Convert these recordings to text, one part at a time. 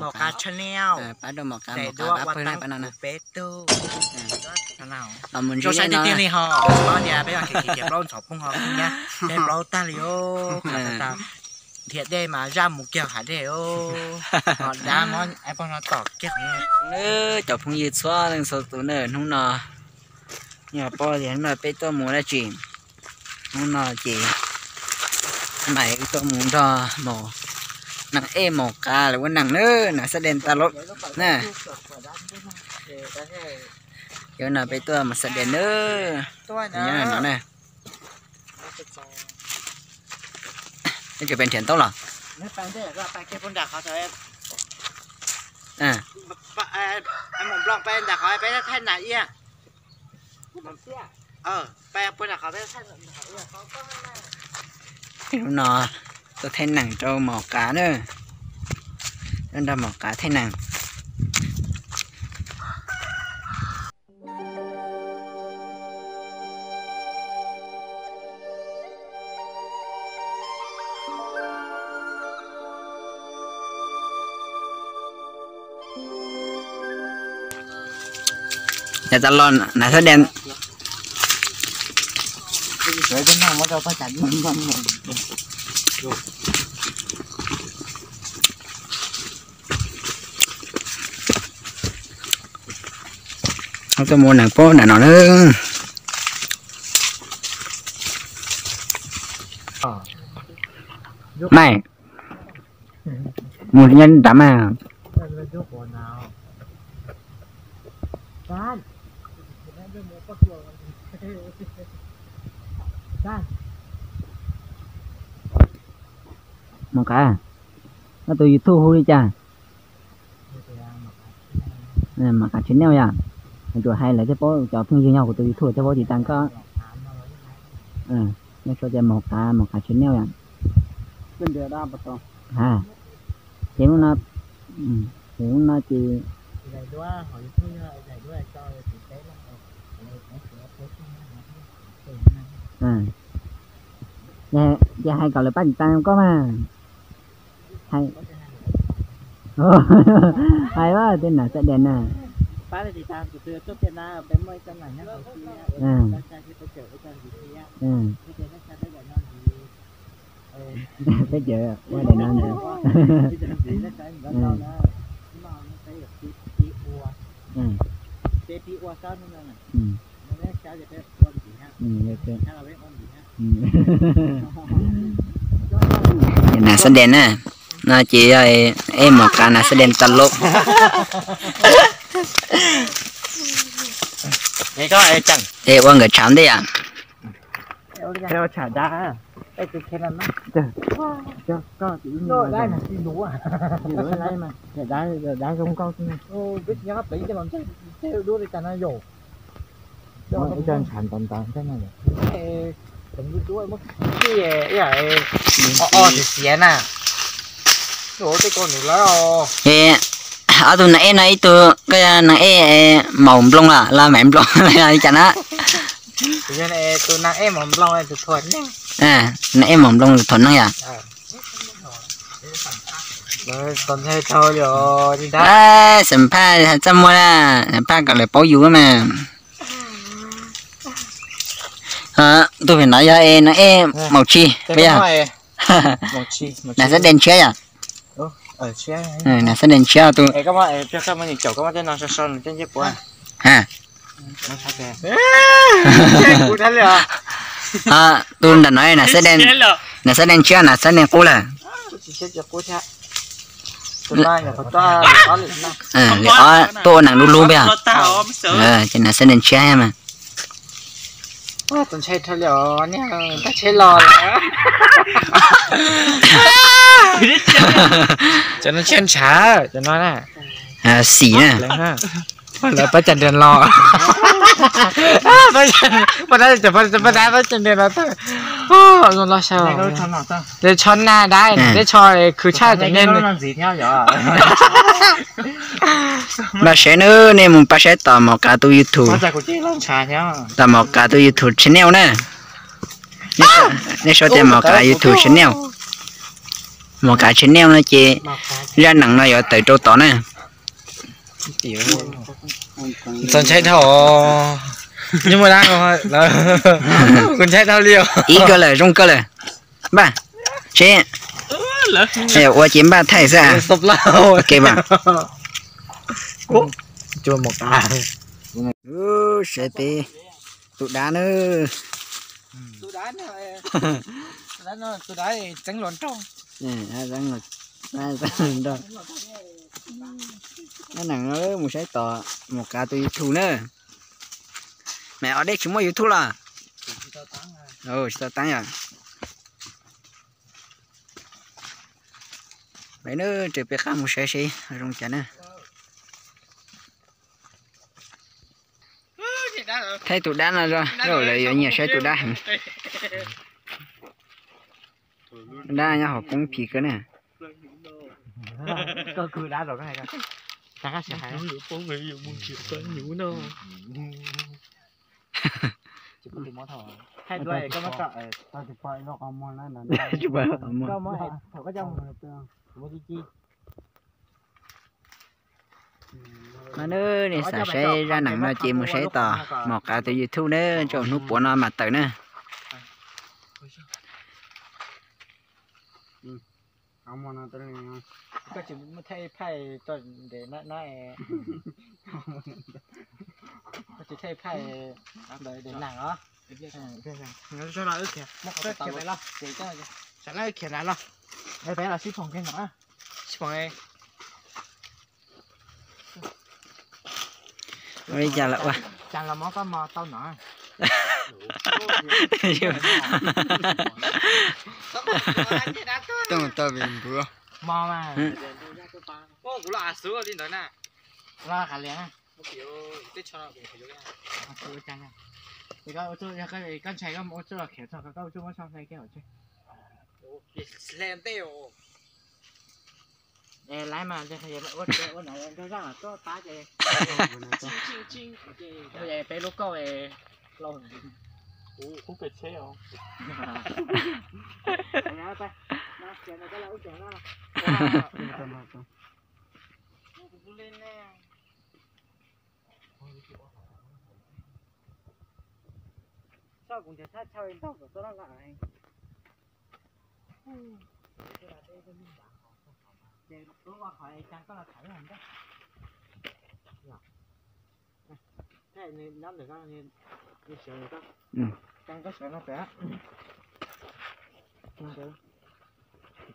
Mos Qas channel, pab rau Mos Qas, Mos Qas pab pawg na pab no na. Peb tug los mus ntsib saib tiag tiag li ho, tias peb tias plaub ntxhov phooj ho nyab, peb plaub tag li os. Nrhiav dej mas zaj mus kiag hav dej os, ho dab mob poj no tom kiag. Cov phooj ywg txhua leej txhua tus na, hnub no yog paub tias hnub no peb tuaj mus dab tsi. Hnub no ces Maiv wb tuaj mus nrog Maum Nees ej Maum Qav lawv ua nees na, nas xab des tas lawm na. Yog no peb tuaj mus xab des na, nyob no na. Neb tsis pes nrhiav ntaub los? Hnub no tuaj thaij nees rau Maum Qav na, tuaj nrog Maum Qav thaij nees. Yog tas los nas xab des. Tuaj mus nees paub nram no na. Maiv, mus nyob nrad mas. Maum Qav, koj tus YouTube hu li cas? Maum Qav channel yom. Tsuas hais lawv thiaj paub, cov phooj ywg nyob kuv tus YouTube thiaj paub tiv tas koj. Nej sau tias Maum Qav, Maum Qav channel yom. Ces hnub no, ces hnub no ces ces hais kom lawv pab tiv tas koj mas. Hais tej nas xab des na. Peb cov ua daim no ntag. Nas xab des na, no ces yog ej Maum Qav nas xab des tas lawm. Es ua nkawd tshav ntej yom. Ob tug nas ej no ib tug koj yog nas ej Maum Nploos los Maiv Nploos li cas na? Nas ej Maum Nploos tus thuam neeg yom. Xam phaj txaj muag na, xam phaj kom lawv paub yus mas. Tus pem no yog es nas ej Maum Tshis puas yog? Nas xab des tshiab yom. Nas xab des tshiab tus. Tus nram no nas xab des tshiab, nas xab des qub lawm. Li ob tuaj ua neeg lub lub peb os. Ces nas xab des tshiab mas. Cov no tshiab ntshav cov no na. Xim na. Lawv pab cas ntias los. Pab dab, pab dab pab cas ntias los. Zoo los saib. Tej tsho na dab, tej tsho khwv tshaj cov nej. Npaj saib nawb, nej mus pab saib tom Maum Qav tus YouTube. Tom Maum Qav tus YouTube channel na. Nej sau tias Maum Qav YouTube channel. Mos Kav Channel no ces zaj neeg no yuav tawm rau tod na. Txaus ntshai dhau. Nyob muaj dab, kuv ntshai dhau li os. Ib kawg lawm, zoo kawg lawm. Npaj, seb, ua ces npaj thaij xwb. Seb peb tus dab na. Neeg mus saib tom Mos Kav tus YouTube na. Mas Ob Dej tsis muaj YouTube los? Tsis tau taab yom. Peb na, peb qab mus saib seb zoo cas na. Thaij tus dab no, lawv yuav nyiam saib tus dab heev. Dab nyob hauv poob phim kawg na. No na, nej xav saib zaj neeg no ces mus saib tom Mos Kav tus YouTube na, tsaus hnub puav no mam tawm na. Koj tsis muaj thaij phaij tso ntev na, koj tsis thaij phaij ntawd ntev neeg os. Sawv daws khiav ntawd los, peb los sib phoom kiag no, sib phoom. Ua li cas lawm ua. Cas los mov koj mos tau no. Tooj tau vim npua mos mas. Kuv los av xwb li ntawd na. Los qhov lias na. Koj ntshai koj ua txuj los khiav txog koj ua txuj muab tso hle kiag. Hle ntej os. Laiv mas ua no nrog zaj tuaj pab ces peb lub kauj los. Kuv pem tsheb os. Txhob kuv ntiag thaj chaw ntaug kom txhob laj laj. Ces ua qhov cas koj los thaiv ntag. Nyob ntawm koj, koj sawv no pem.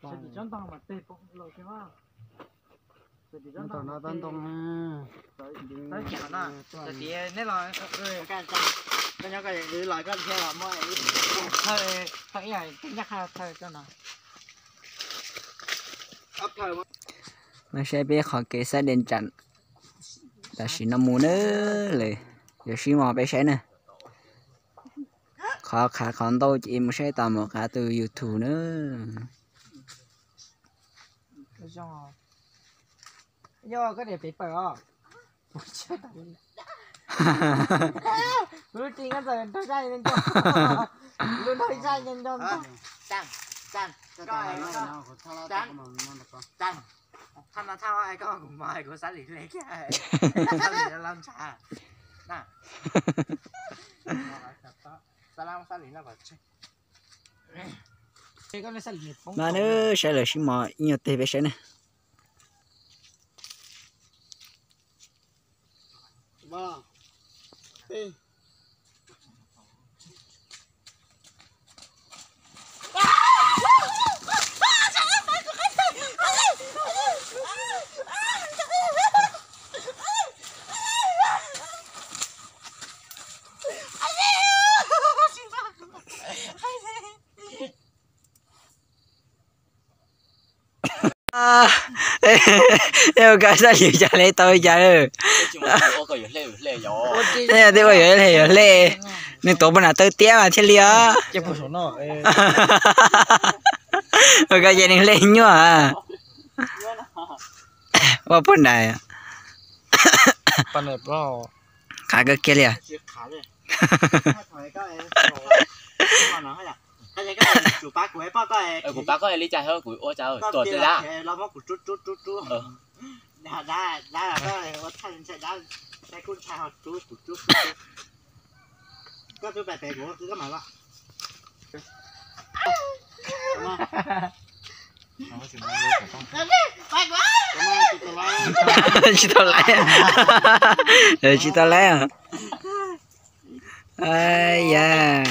Sawv tim tsob ntoo mas tej poob los kiag mas. Sawv tim tsob ntoo no tsob ntoo na. Sawv tim no, sawv tim neb los, koj nyob koj los koj thiab los muab thawj, thawj ib yam tej nyab qha thawj tsob no. Mas saib peb qhov kev xab de tsam tam sim no mus na, lawm yuav sib mos peb saib na. Qhov qhav qhov ntau ces mus saib tom Mos Kav tus YouTube na. Yog koj niam piv pawg os. Kuv lub tsev koj txawm nrog zaj nco, lub nrog zaj nco nco ntag. Thaj no thaj kuv mas kuv xav li hle kiag, xav li los ntshav na. Xav li no kom tseg. Mas nws saib lawv sib mos ib nyuag teg peb saib ne. Ej, ua koj xab li cas hle tau li cas lawm. Ej, twb ua yuav hle yuav hle, nws tuav puag nram taw tiab mas thiaj li os. Ua koj ces nws hle nyuaj. Ua puag nram. Qhav kawg kiag li os. Kuv pab koj li cas, kuv ua cas tuam twg dab. Dab, dab, dab, koj ua txhaj ntshai dab, dab kuj ntshai ho rub kuv rub. Koj twb pais pem kuv, koj mam los. Tsis tau laiv, tsis tau laiv. Yam.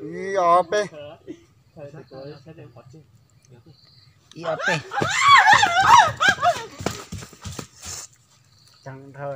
Ib ob peb. Ib ob peb. Ceev dhau.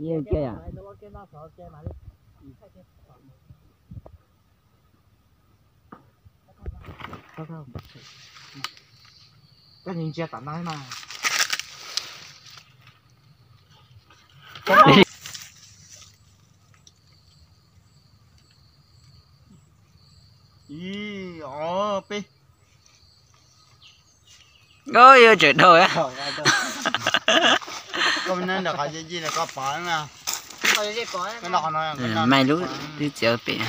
Ib kiag yom. Koj ntsia tom no mas. Ib, ob, peb. Yuav tsawm dhau. Koj nyob ntawm qhov yij yij koj pom na. Maj lub twb txiav pem.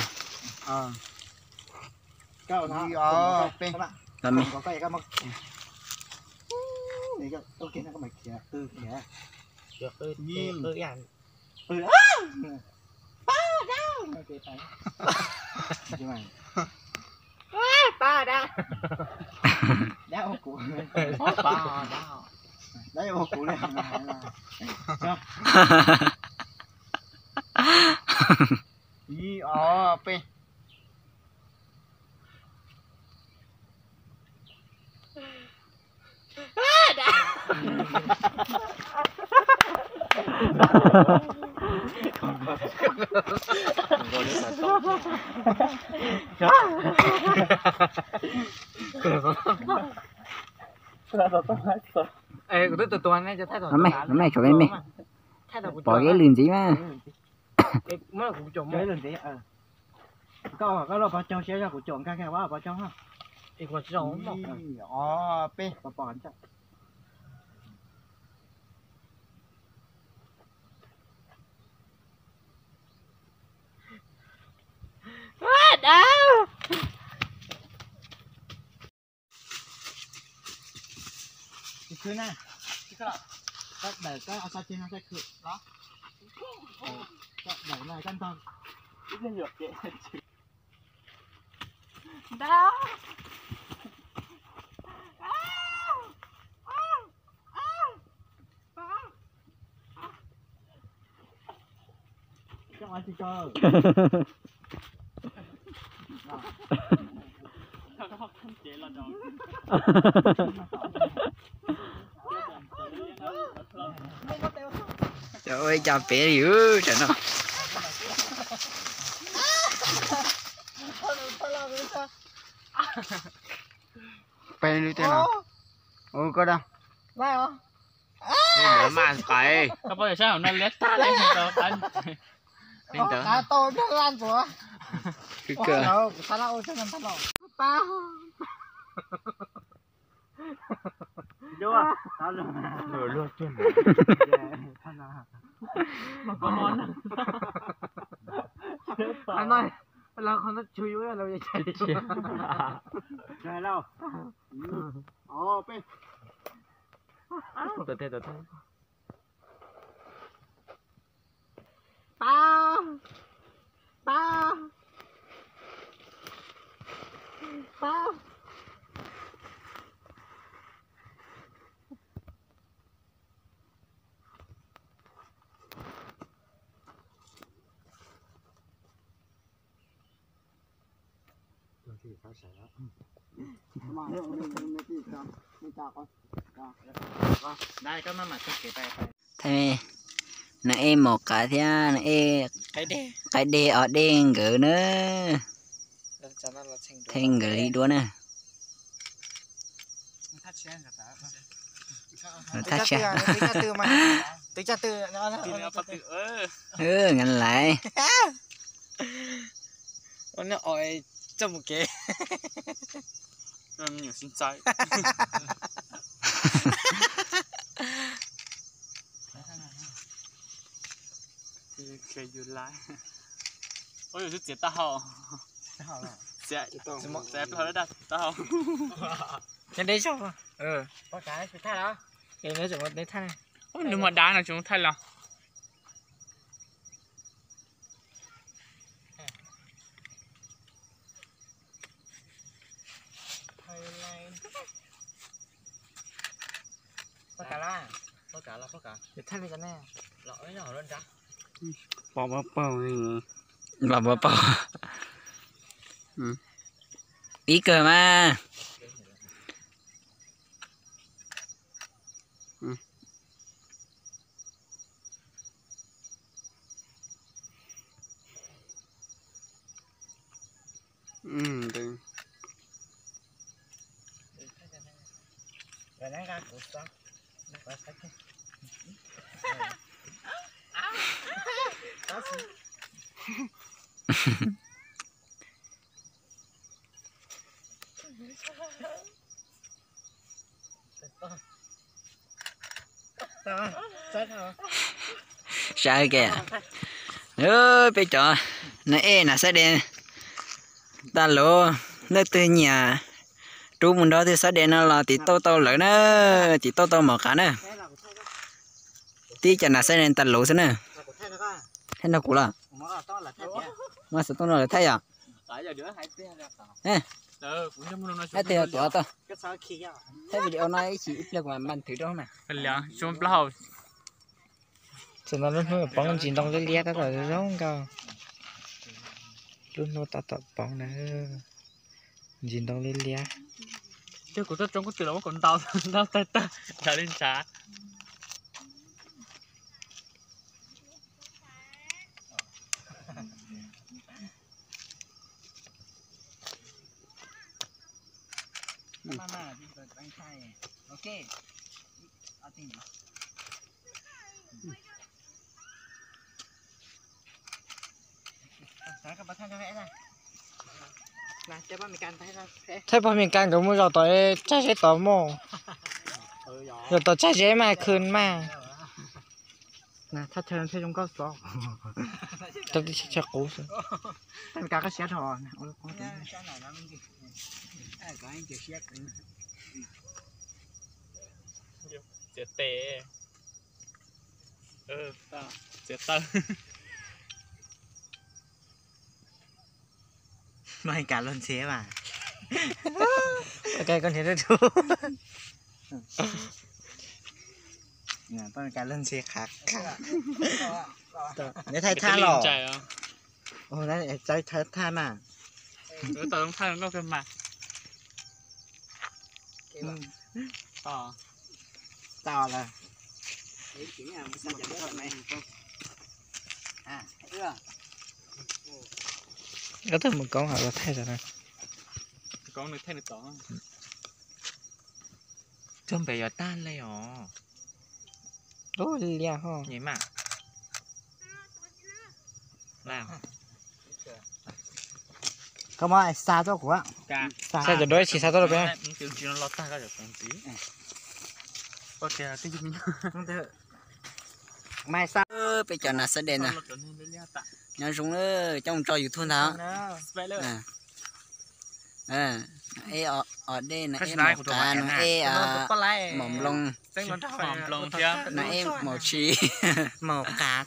Ib, ob, peb. Ib, ob, peb. Mej, mej tshuav mej, mej pom ib lwm ntxiv mas. Koj, koj lub pov caug siab zog kuv caum nkag kiag pov caug. Ib, ob, peb. Pom, pom. Khwv na. Koj dawm koj so ceg no koj khwv los. Koj dawm no koj ntog. Ntag. Cov ua cas pem li tam no. Pem li tej no. Ua koj da. Mas qais. Koj pom saib hauv no liab tag li. Li ntawd. Khwv kawg. Pab, pab, pab. Thaij me, nws ej mos qav thiab nws ej qaib deg os dej nkawd na. Thaij nkawd li duab na. Thaij tshia. Nga laiv. Txiav taub hau, txiav plaub hau daj taub hau. Deb zog. Nws mas dav no tsis muaj thaij los. Pom pom pom. Pom pom pom. Ib kawg mas. Saib ke, peb cov nas ej nas xab de tag lus, leej twg nyiam rub mus nrog tus xab de no los tiv tauj tau lawv na, tiv tauj tau mos qav na. Tib cov nas xab de tag lus xwb na. Thaij nrog kuv los? Muab xov tooj no lawv thaij yom? Thaij video no ib chim ib pliag kuv mam nthwv rau mas. Tam no lub hnub poob ntsis ntoo liab liab tab tom zoo nkauj. Lub hnub tab tom poob na. Ntsis ntoo liab liab. Kuv tuaj tsoob kuj twm los muab kuv ntaus ntaus tawg tawg nrad li ntshav. Thaij pog Mes Kas nkawd mus zaum tom tsag zeb tod mog. Zaum tom tsag zeb mas khw mas. Thaj chaw thiaj zoo nkauj xwb. Tau tib chaw qub xwb. Thaij Mes Kas koj siab dhau. Ua lub qub. Ua lub qub. Ua lub qub. Txiav tes. Txiav taw. Maj kav luag ntxhi mas. Koj ntxhi rub rub. Poj kav luag ntxhi qhav qhav. Neb thaij thaj los. Thaij thaj mas. Tau lawm. Koj tau mus koob hov los thaij os. Koob nws thaij nws tod. Tug npe yuav tag li os. Ub, liaj ho. Koj muab xa tuaj kuv. Xa cov duab tsis xa tuaj rau peb. Mas xa peb cov nas xab dej ntag. Nyob zoo, coj mus tso YouTube ntag. Eb os dej no, eb maum qav no, eb maum nploos no, eb maum tshis, maum qav.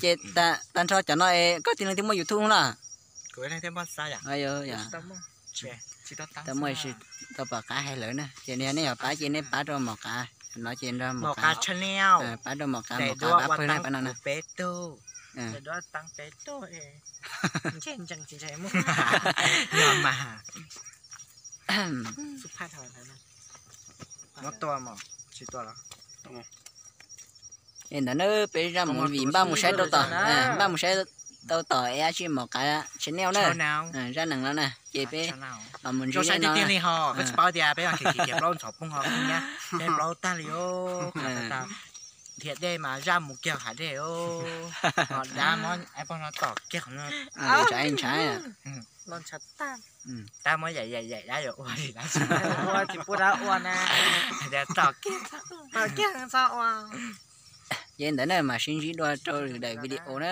Ces tag nrho cov no es koj tij leej twg muaj YouTube los? Tau muaj, tsis tau pom qav hais lawm na. Ces nej yog pab ces nej pab rau maum qav no ces nrog maum qav, pab rau maum qav, maum qav pab pawg na pab no na. Es ntawd na, peb zaj movie npaj mus saib rau tom, npaj mus saib rau tom es dab tsi maum qav channel na. Zaj neeg no na ces peb los mus ntsib no. Peb tsis paub tias peb khiav plaub ntxhov poob ho peb plaub tag li os. Nrhiav dej mas zaj mus kiag hav dej os. Ho dab muab poj no tom kiag qhov no. Ntshav ntshav. Dab muab yaim yaim yaim dab yuav ua li dab tsis pub dab ua na. Tom kiag, tom kiag txhob ua. Ces ntawd na mas sib ntsib dua rau lwm daim video na.